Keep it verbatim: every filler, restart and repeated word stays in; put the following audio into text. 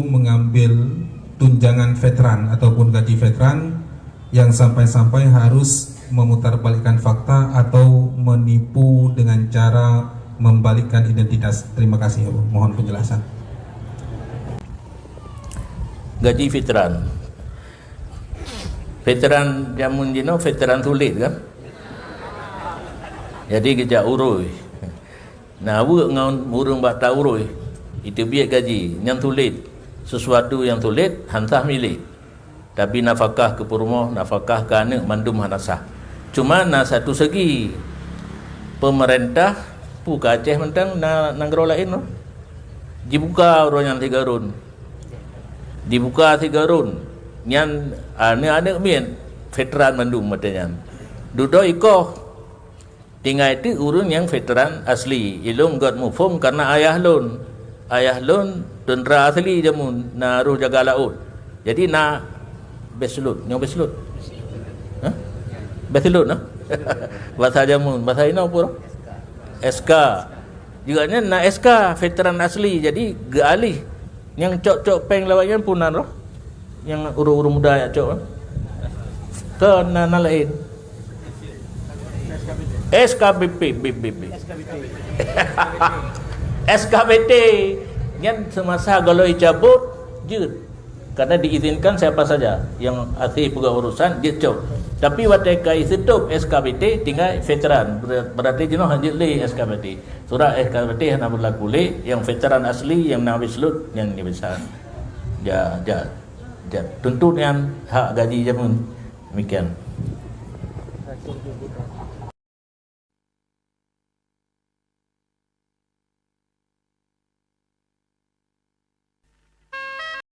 mengambil tunjangan veteran ataupun gaji veteran yang sampai-sampai harus memutarbalikkan fakta atau menipu dengan cara membalikkan identitas. Terima kasih, Abu. Mohon penjelasan. Gaji veteran. Veteran jameun jinoe veteran sulet kan? Jadi geujak urui. Na aweuek ngon ureuëng bak ta urui, iteubiet gaji, nyan sulet. Sesuatu nyang sulet han sah milék. Tapi nafakah keu peurumoh, nafakah keu aneuëk mandum hana sah. Cuma na satu segi, peumeurintah pu ka Aceh mantong na nanggroe laén noh. Jibuka uroe nyan sigoe rôn. Dibuka sigoe rôn. Nyan aneuëk-aneuëk miet veteran mandum watée nyan. Dudoe ikoh. Tinggai teuk ureuëng nyang veteran asli. Ilôn gét muphom kareuna ayah lôn. Ayah lôn teuntra asli jameun na roh jaga laôt. Jadi na bachelor, nyoe bachelor. Hah? Bachelor nah? Bahasa jameun, bahasa inoe peue? S K. Juga nyan na S K veteran asli. Jadi geualih. Nyang cok-cok péng lawak nyan peue nan roh? Nyang ureuëng-ureuëng muda jak cok, eh? Kon na, na laén. S K B P, B P, B P. S K B T. Nyan semasa goloi cabot, jeuet. Karena diizinkan siapa saja yang asli peugah urusan, jeuet cok. Tapi watée ka iseutôb S K B T, tinggai veteran. Ber-, berarti jinoe han jeuet lé S K B T. Surat S K B T hana berlaku lé, yang veteran asli, yang na habis lut, yang ni bisa. Ja, ja, ja. Tuntut nyan hak gaji jameun. Demikian.